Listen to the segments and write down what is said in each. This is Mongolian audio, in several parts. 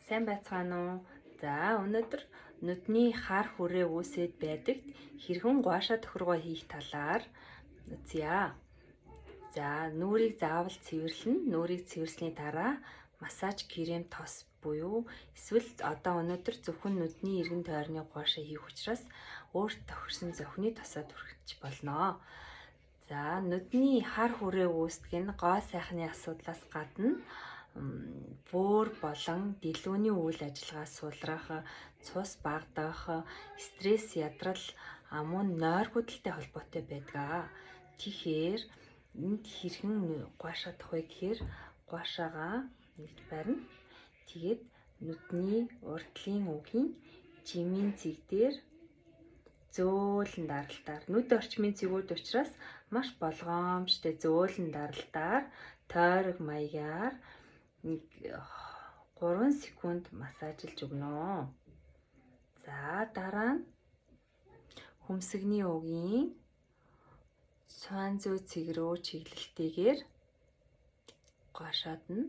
Сайн байцгаана уу? За, өнөөдөр нүдний хар хүрээ үүсээд байдагт хэрхэн гуашаа тохиргоо хийх талаар үзье. За, нүүрийг заавал цэвэрлэнэ. Нүүрийг цэвэрлсэний дараа массаж крем тос буюу эсвэл одоо өнөөдөр зөвхөн нүдний эргэн тойрны гуашаа хийх учраас өөрт тохирсон зохины тосоо түрхэж болно. За, нүдний хар хүрээ үүсдэг нь гоо сайхны асуудлаас гадна бөөр болон дэлгүүний үйл ажиллагаа сулрах, цус багадах, стресс, ядрал, мөн нойргүйдэлтэй холбоотой байдаг. Тэгэхээр энд хэрхэн гуашаадах вэ гэхээр гуашаагаа ингэж барина. Тэгээд нүдний урдлын үгийн жимийн цэг дээр зөөлөн даралтаар, нүд орчмын цэгүүд учраас маш болгоомжтой зөөлөн даралтаар тойрог маягаар 3 секунд массажилж өгнө. За, дараа нь хөмсгний угийн цуан зөө цэг рүү чиглэлтэйгээр гуашаадна.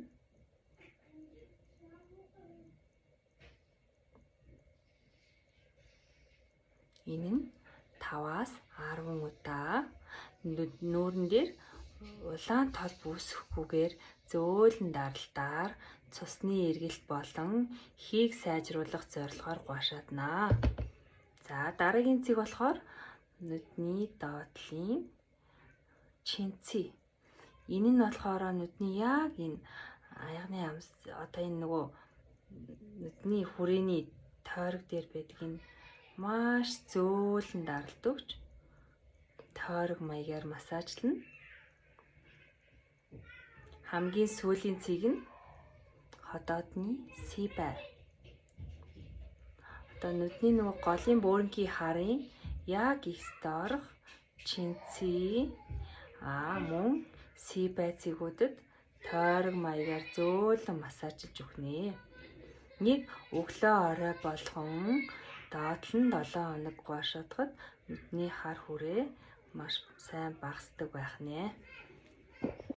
Энэ нь 5-аас 10 удаа нүүрэн дээр улаан толб үүсэхгүйгээр зөөлөн даралтаар цусны эргэлт болон хийг сайжруулах зорилгоор гуашаадна. За, дараагийн цэг болохоор нүдний доотлын чинци. Энэ нь болохоор нүдний яг энэ аягны амс, одоо энэ нөгөө нүдний хүрээний тойрог дээр байдаг энэ маш зөөлөн даралт өгч тойрог маягаар массажлна. Хамгийн сүүлийн цэг нь ходоодны сибай. Одоо нүдний нөгөө голын бөөрөнхий харын яг их доорх чинци мөн сибай цэгүүдэд тойрог маягаар зөөлөн массажилж өгнө. Нэг өглөө орой болгон доотлон 7 хоног гуашаадахад нүдний хар хүрээ маш сайн багасдаг байх нэ.